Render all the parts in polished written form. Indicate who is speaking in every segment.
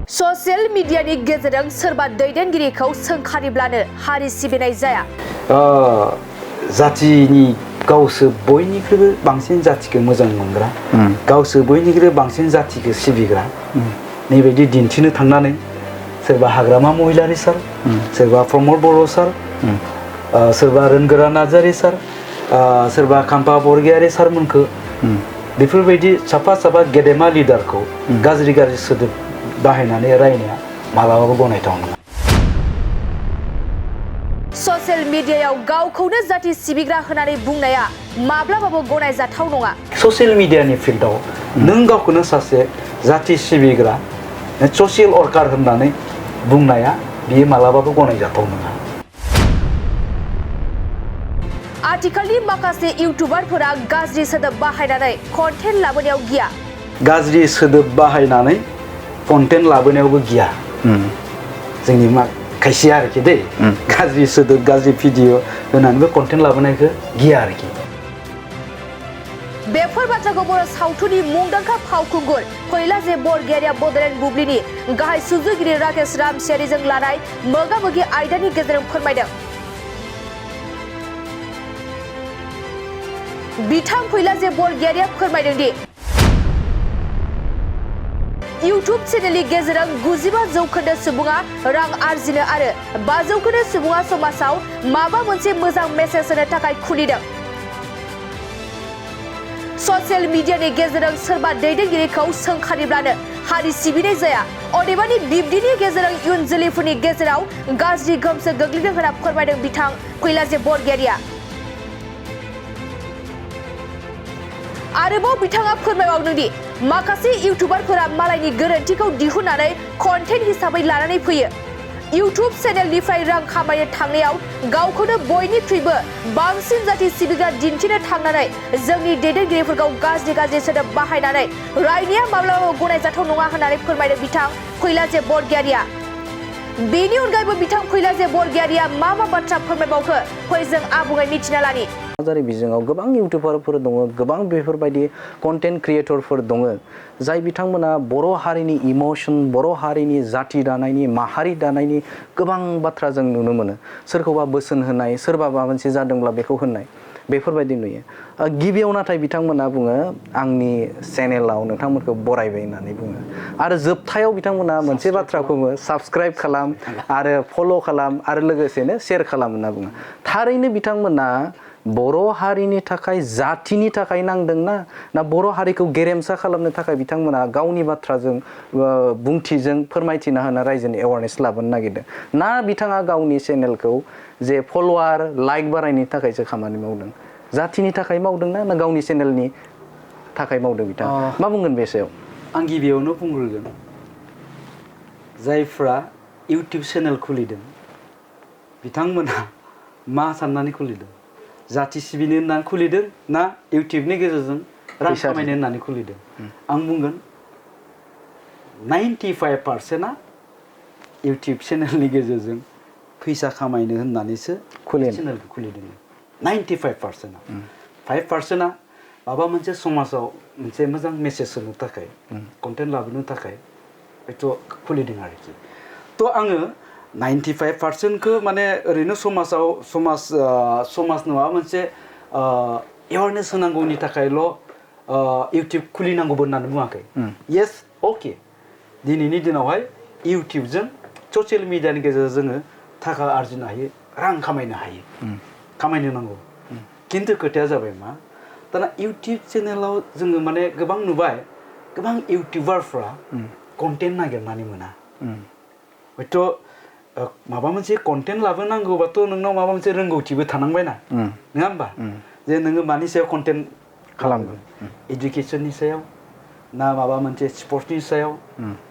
Speaker 1: Social मिडियानि गेजेरजों सोरबा दैदेनगिरिखौ सोंखारिब्लानो हारि सिबिनाय जाया।
Speaker 2: जातिनि गावसो बयनिख्रुइबो बांसिन जातिखौ मोजां मोनग्रा, गावसो बयनिख्रुइबो बांसिन जातिखौ सिबिग्रा नैबायदि दिन्थिनो थांनानै सोरबा हाग्रामा महिलारि सार, सोरबा प्रमद बर' सार, सोरबा रोनगोरा नार्जारि सार, सोरबा खाम्फा बरगयारि सारमोनखौ बेफोरबायदि साफा साफा गेदेमा लिडारखौ गाज्रि गाज्रि सोदोब बाहायनानै रायनाया मालाबाबो गनायथाव नङा।
Speaker 1: ससियेल मिडियायाव गावखौनो जाति सिबिग्रा होननानै बुंनाया माब्लाबाबो गनायजाथाव नङा। ससियेल
Speaker 2: मिडियानि फिल्डआव नों गावखौनो सासे जाति सिबिग्रा ससियेल वर्कार होननानै बुंनाया बियो मालाबाबो गनायजाथाव नङा।
Speaker 1: आथिखालनि माखासे इउटुबारफोरा गाज्रि सोदोब बाहायनानै कन्टेन्ट लाबोनायाव गिया।
Speaker 2: गाज्रि सोदोब बाहायनानै कन्टेन्ट लाबोनायावबो गिया। जोंनि खायसे आरोखि दै गाज्रि सोदोब गाज्रि भिडिअ होनानैबो कन्टेन्ट लाबोनायखौ गिया आरोखि।
Speaker 1: बेफोर बाथ्राखौ बर' सावथुननि मुंदांखा फावखुंगुर कैलाश बरगयारिया बड'लेण्ड बुब्लिनि गाहाय सुजुगिरि राकेश रामसियारिजों लानाय मोगा-मोगि आयदानि गेजेरजों फोरमायदों। बिथां कैलाश बरगयारिया फोरमायदों दि इउटुब चेनेलनि गेजेरजों 95% सुबुङा रां आरजिनो आरो 5% सुबुङा समाजाव माबा मोनसे मोजां मेसेज होनो थाखाय खुलिदों। ससियेल मिडियानि गेजेरजों सोरबा दैदेनगिरिखौ सोंखारिब्लानो हारि सिबिनाय जाया। अदेबानि बिब्दिनि गेजेरजों इयुन जोलैफोरनि गेजेराव गाज्रि गोहोमसो गोग्लैदों होनना फोरमायदों बिथां कैलाश बरगयारिया। आरोबाव बिथाङा फोरमायबावदों दि माखासे इउटुबारफोरा मालायनि गोरोन्थिखौ दिहुननानै कन्टेन्ट हिसाबै लानानै फैयो। इउटुब चेनेलनिफ्राय रां खामायनो थांनायाव गावखौनो बयनिख्रुइबो बांसिन जाति सिबिग्रा दिन्थिनो थांनानै जोंनि दैदेनगिरिफोरखौ गाज्रि सोदोब बाहायनानै रायनाया माब्लाबाबो गनायजाथाव नङा होननानै फोरमायदों बिथां कैलाश बरगयारिया। बेनि अनगायैबो बिथां कैलाश बरगयारिया मा बाथ्रा फोरमायबावखो फै जों आबुङै मिथिना लानि।
Speaker 3: समाजारि बिजोङाव गोबां इउटुबारफोर दङ, गोबां बेफोरबायदि कन्टेन्ट क्रिएटरफोर दङ जाय बिथांमोना बर' हारिनि इमोशन, बर' हारिनि जाति दानायनि, माहारि दानायनि गोबां बाथ्रा जों नुनो मोनो। सोरखौबा बोसोन होनाय, सोरबा माबा मोनसे जादोंब्ला बेखौ होननाय, बेफोरबायदि नुयो। गिबियाव नाथाय बिथांमोना बुङो आंनि चेनेलाव नोंथांमोनखौ बरायबाय होननानै बुङो आरो जोबथायाव बिथांमोना मोनसे बाथ्राखौ बुङो साबस्क्राइब खालाम आरो फल' खालाम आरो लोगोसेनो शेयार खालाम होनना बुङो। थारैनो बिथांमोना बर' हारिनि थाखाय, जातिनि थाखाय नांदोंना ना बर' हारिखौ गेरेमसा खालामनो थाखाय बिथांमोना गावनि बाथ्राजों बुंथिजों फोरमायथिना होना रायजोनि एवारनेस लाबोनो नागिरदों ना बिथाङा गावनि चेनेलखौ जे फल'वार लाइक बारायनो थाखायसो खामानि मावदों, जातिनि थाखाय मावदोंना ना गावनि चेनेलनि थाखाय मावदों बिथाङा मा बुंगोन बे सायाव?
Speaker 2: आं गिबियावनो बुंग्रोगोन जायफ्रा इउटुब चेनेल खुलिदों बिथांमोनहा मा साननानै खुलिदों? जाति सिबिनो होननानै खुलिदों ना इउटुबनि गेजेरजों रां खामायनो होननानै खुलिदों? आं बुंगोन 95%आ इउटुब चेनेलनि गेजेरजों फैसा खामायनो होननानैसो चेनेलखौ खुलिदों। 95%आ 5%आ माबा मोनसे समाजाव मोनसे मोजां मेसेज होनो थाखाय, कन्टेन्ट लाबोनो थाखाय हयथ' खुलिदों आरोखि। थ' आङो 95%खौ माने ओरैनो समाजनो माबा मोनसे एवारनेस होनांगौनि थाखायल' इउटुब खुलिनांगौबो होननानै बुङाखै। येस, अके, दिनैनि दिनावहाय इउटुबजों ससियेल मिडियानि गेजेरजों जोङो थाखा आरजिनो हायो, रां खामायनो हायो, खामायनो नांगौ। खिन्थु खोथाया जाबाय मा, दाना इउटुब चेनेलाव जोङो माने गोबां नुबाय गोबां इउटुबारफ्रा कन्टेन्ट नागिरनानै मोना। हयथ' माबा मोनसे कन्टेन्ट लाबोनांगौबाथ' नोंनाव माबा मोनसे रोंगौथिबो थानांबाय ना, नङा होमबा? जे नोङो मानि सायाव कन्टेन्ट खालामगोन, इडुकेसननि सायाव ना माबा मोनसे स्पर्ट्सनि सायाव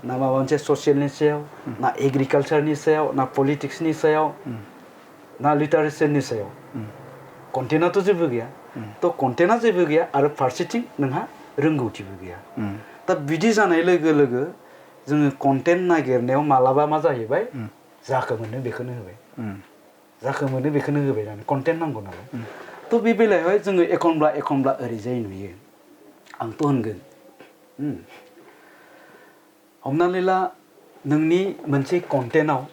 Speaker 2: ना माबा मोनसे ससियेलनि सायाव ना एग्रिकालचारनि सायाव ना पलिटिक्सनि सायाव ना लिटारेचारनि सायाव? कन्टेन्टआथ' जेबो गैया। थ' कन्टेन्टआ जेबो गैया आरो फारसेथिं नोंहा रोंगौथिबो गैया। दा बिदि जानाय लोगो लोगो जोङो कन्टेन्ट नागिरनायाव मालाबा मा जाहैबाय, जाखो मोनो बेखौनो होबाय, जाखो मोनो बेखौनो होबाय नालाय, कन्टेन्ट नांगौ नालाय। थ' बे बेलायावहाय जोङो एखनब्ला ओरैजाय नुयो, आंथ' होनगोन हमनानै ला नोंनि मोनसे कन्टेन्टआव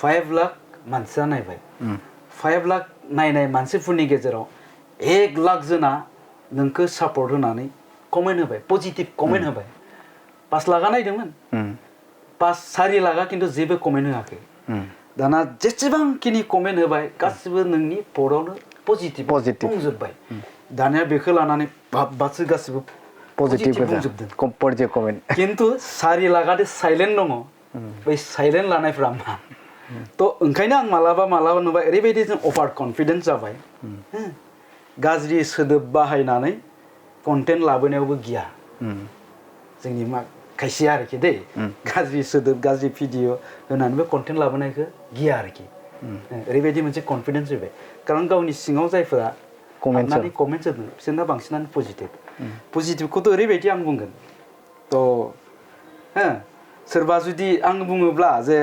Speaker 2: 5 लाख मानसिया नायबाय 5 लाख नायनाय मानसिफोरनि गेजेराव 1 लाख जना नोंखौ सापर्ट होनानै कमेन्ट होबाय पजिटिभ कमेन्ट होबाय 5 लाखा नायदोंमोन 4 लाखा खिन्थु जेबो कमेन्ट होआखै दाना जेसेबांखिनि कमेन्ट होबाय गासिबो नोंनि पस्टआवनो पजिटिभ बुंजोब्बाय दानिया बेखौ लानानै बाबबासो गासिबो पजिटिभ बुंजोबदों
Speaker 3: पजिटिभ कमेन्ट
Speaker 2: खिन्थु 4 लाखादो साइलेन्ट दङ बै साइलेन्ट लानायफ्रा मा थ' ओंखायनो आं मालाबा नुबाय ओरैबायदि जों अभार कनफिडेन्स जाबाय गाज्रि सोदोब बाहायनानै कन्टेन्ट लाबोनायावबो गिया जोंनि मा खायसे आरोखि दै गाज्रि सोदोब गाज्रि भिडिअ होनानैबो कन्टेन्ट लाबोनायखौ गिया आरोखि ओरैबायदि मोनसे कनफिडेन्स फैबाय खारन गावनि सिङाव जायफोरा कमेन्ट होदों बिसोरना बांसिनानो पजिटिभखौथ' ओरैबायदि आं बुंगोन थ' सोरबा जुदि आं बुङोब्ला जे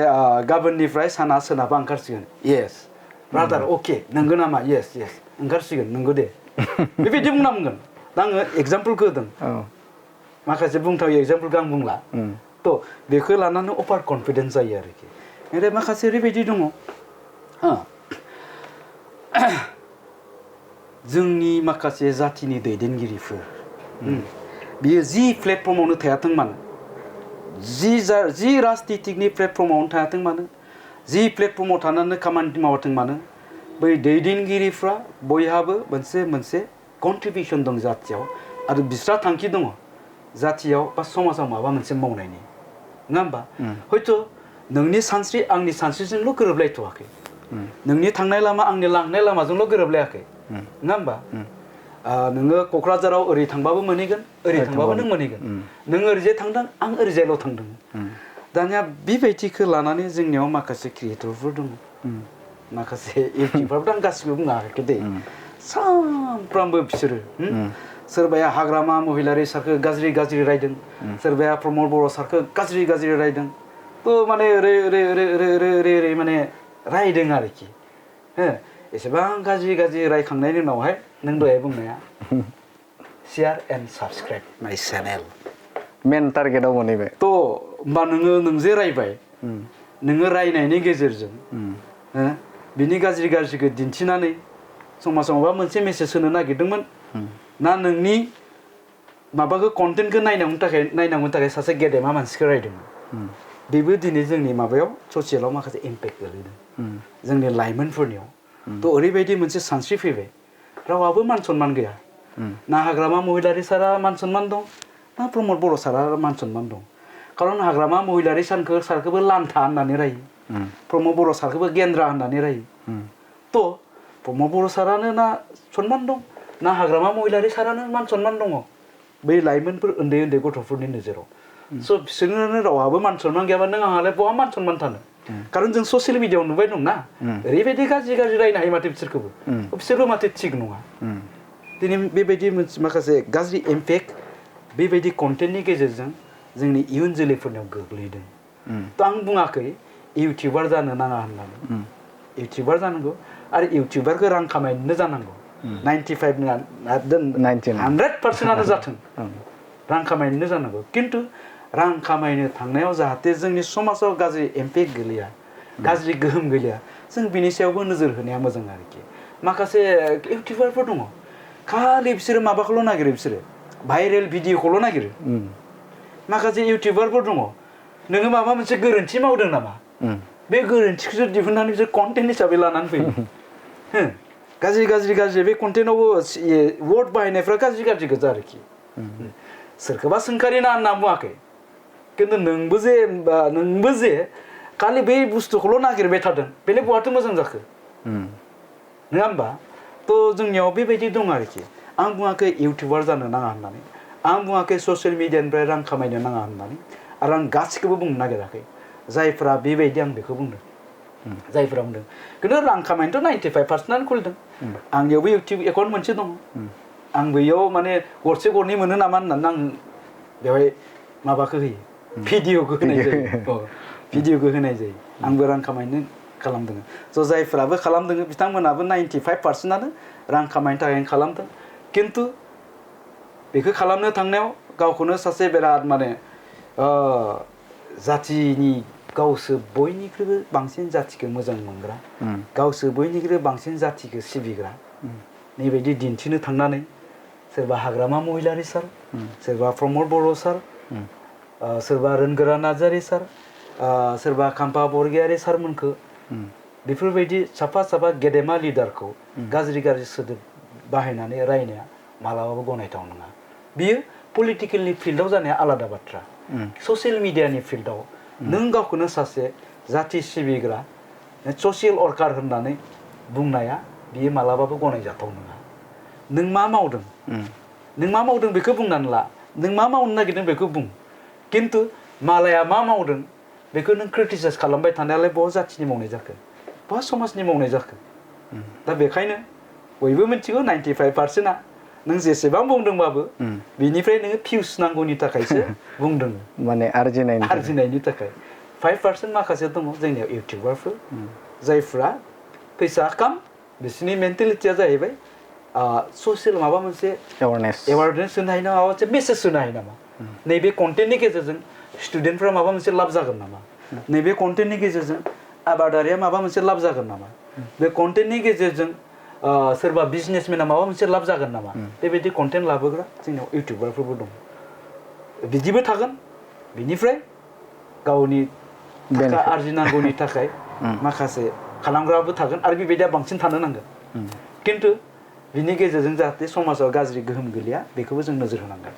Speaker 2: गाबोननिफ्राय साना सोनाबा ओंखारसिगोन येस ब्रादार अके नंगौ नामा येस ओंखारसिगोन नंगौ दे बेबायदि बुंना बुंगोन दा आङो एगजामपोलखौ होदों माखासे बुंथावै एगजामपोलखौ आं बुंला थ' बेखौ लानानै अभार कनफिडेन्स जायो आरोखि ओमफ्राय माखासे ओरैबायदि दङ जोंनि माखासे जाथिनि दैदेनगिरिफोर बियो जि प्लेटफर्मावनो थायाथों मानो जि राजनितिकनि प्लेटफर्मावनो थायाथों मानो जि प्लेटफर्माव थानानै खामानि मावाथों मानो बै दैदेनगिरिफ्रा बयहाबो मोनसे कन्ट्रिबिउसन दं जाथियाव आरो बिस्रा थांखि दङ जाथियाव बा समाजाव माबा मोनसे मावनायनि नङा होमबा हयथ' नोंनि सानस्रि आंनि सानस्रिजोंल' गोरोबलायथ'वाखै नोंनि थांनाय लामा आंनि लांनाय लामाजोंल' गोरोबलायाखै नङा होमबा नोङो क'क्राझाराव ओरै थांबाबो मोनहैगोन ओरै थांबाबो नों मोनहैगोन नों ओरैजाय थांदों आं ओरैजायल' थांदों दानिया बेबायदिखौ लानानै जोंनियाव माखासे क्रिएटरफोर दङ माखासे इउटिउबारफोर आं गासिबो बुङाखै दे सानफ्रामबो बिसोरो सोरबाया हाग्रामा महिलारि सारखौ गाज्रि रायदों सोरबाया प्रमद बर' सारखौ गाज्रि रायदों थ' माने ओरै माने रायदों आरोखि एसेबां गाज्रि रायखांनायनि उनावहाय नों दहाय बुंनाया शेयार एन्ड साबस्क्राइब माय चेनेल
Speaker 3: मेन टारगेटआव मोनहैबाय
Speaker 2: थ' होमबा नों जे रायबाय नोङो रायनायनि गेजेरजों बिनि गाज्रिखौ दिन्थिनानै समाजाव माबा मोनसे मेसेज होनो नागिरदोंमोन ना नोंनि माबाखौ कन्टेन्टखौ नायनांगौनि थाखाय सासे गेदेमा मानसिखौ रायदोंमोन बेबो दिनै जोंनि माबायाव ससियेलाव माखासे इम्पेक्ट गोलैदों जोंनि लाइमोनफोरनियाव थ' ओरैबायदि मोनसे सानस्रि फैबाय रावहाबो मान सनमान गैया ना हाग्रामा महिलारि सारा मान सनमान दं ना प्रमद बर' सारा मान सनमान दं खारन हाग्रामा महिलारि सारखौबो लान्था होननानै रायो प्रमद बर' सारखौबो गेन्द्रा होननानै रायो थ' प्रमद बर' सारानो ना सनमान दं ना हाग्रामा महिलारि सारानो मान सनमान दङ बै लाइमोनफोर उन्दै गथ'फोरनि नोजोराव स' बिसोरनो रावहाबो मान सनमान गैयाबा नों आंहालाय बहा मान सनमान थानो खारन जों ससियेल मिडियायाव नुबाय दंना ओरैबायदि गाज्रि रायनो हायो माथो बिसोरबो माथो थिग नङा दिनै बेबायदि माखासे गाज्रि इम्पेक्ट बेबायदि कन्टेन्टनि गेजेरजों जोंनि इयुन जोलैफोरनियाव गोग्लैदों थ' आं बुङाखै इउटिउबार जानो नाङा होननानै इउटिउबार जानांगौ आरो इउटिउबारखौ रां खामायनो जानांगौ 100% जाथों रां खामायनो जानांगौ खिन्थु रां खामायनो थांनायाव जाहाथे जोंनि समाजाव गाज्रि इम्पेक्ट गोलैया गाज्रि गोहोम गोलैया जों बिनि सायावबो नोजोर होनाया मोजां आरोखि माखासे इउटिउबारफोर दङ खालि बिसोरो माबाखौल' नागिरो बिसोरो भाइरेल भिडिअखौल' नागिरो माखासे इउटिउबारफोर दङ नोङो माबा मोनसे गोरोन्थि मावदों नामा बे गोरोन्थिखौसो दिहुननानै बिसोर कन्टेन्ट हिसाबै लानानै फैयो गाज्रि बे कन्टेन्टआवबो वर्ड बाहायनायफ्रा गाज्रि गोजा आरोखि सोरखौबा सोंखारि ना होनना बुङाखै खिन्थु नोंबो जे खालि बै बुस्थुखौल' नागिरबाय थादों बेलाय बहाथो मोजां जाखो नङा होमबा थ' जोंनियाव बेबायदि दं आरोखि आं बुङाखै इउटिउबार जानो नाङा होननानै आं बुङाखै ससियेल मिडियानिफ्राय रां खामायनो नाङा होननानै आरो आं गासिखौबो बुंनो नागिराखै जायफ्रा बेबायदि आं बेखौ बुंदों जायफ्रा बुंदों खिन्थु रां खामायनोथ' 95% खुलिदों आंनियावबो इउटिउब एकाउन्ट मोनसे दङ आं बैयाव माने गरसे गरनै मोनो नामा होननानै आं बेवहाय माबाखौ होयो भिडिअखौ होनाय जायो आंबो रां खामायनो खालामदों स' जायफ्राबो खालामदों बिथांमोनाबो 95%आनो रां खामायनो थाखाय खालामदों खिन्थु बेखौ खालामनो थांनायाव गावखौनो सासे बिराद माने जातिनि गावसोर बयनिख्रुइबो बांसिन जातिखौ मोजां मोनग्रा गावसोर बयनिख्रुइबो बांसिन जातिखौ सिबिग्रा नैबायदि दिन्थिनो थांनानै सोरबा हाग्रामा महिलारि सार सोरबा प्रमद बर' सार सोरबा रोनगोरा नार्जारि सार सोरबा खाम्फा बरगयारि सारमोनखौ बेफोरबायदि साफा साफा गेदेमा लिडारखौ गाज्रि गाज्रि सोदोब बाहायनानै रायनाया मालाबाबो गनायथाव नङा बियो पलिटिकेलनि फिल्डआव जानाया आलादा बाथ्रा ससियेल मिडियानि फिल्डआव नों गावखौनो सासे जाति सिबिग्रा ससियेल वर्कार होननानै बुंनाया बियो मालाबाबो गनायजाथाव नङा नों मा मावदों बेखौ बुंनानै ला नों मा मावनो नागिरदों बेखौ बुं खिन्थु मालाया मा मावदों बेखौ नों क्रिटिसाइज खालामबाय थानायालाय बहा जातिनि मावनाय जाखो बहा समाजनि मावनाय जाखो दा बेखायनो बयबो मिथिगौ 95%आ नों जेसेबां बुंदोंबाबो बिनिफ्राय नोङो भिउस नांगौनि थाखायसो बुंदों
Speaker 3: माने आरजिनायनि
Speaker 2: थाखाय 5% माखासे दङ जोंनियाव इउटिउबारफोर जायफ्रा फैसा खाम बिसोरनि मेन्टेलिटिया जाहैबाय ससियेल माबा मोनसे एवारनेस होनो हायो नामा माबा मोनसे मेसेज होनो हायो नामा नैबे कन्टेन्टनि गेजेरजों स्टुडेन्टफ्रा माबा मोनसे लाब जागोन नामा नैबे कन्टेन्टनि गेजेरजों आबादारिया माबा मोनसे लाब जागोन नामा बे कन्टेन्टनि गेजेरजों सोरबा बिजनेसमेना माबा मोनसे लाब जागोन नामा बेबायदि कन्टेन्ट लाबोग्रा जोंनाव इउटिउबारफोरबो दं बिदिबो थागोन बिनिफ्राय गावनि थाखा आरजिनांगौनि थाखाय माखासे खालामग्राबो थागोन आरो बेबायदिया बांसिन थानो नांगोन खिन्थु बिनि गेजेरजों जाहाथे समाजाव गाज्रि गोहोम गोलैया बेखौबो जों नोजोर होनांगोन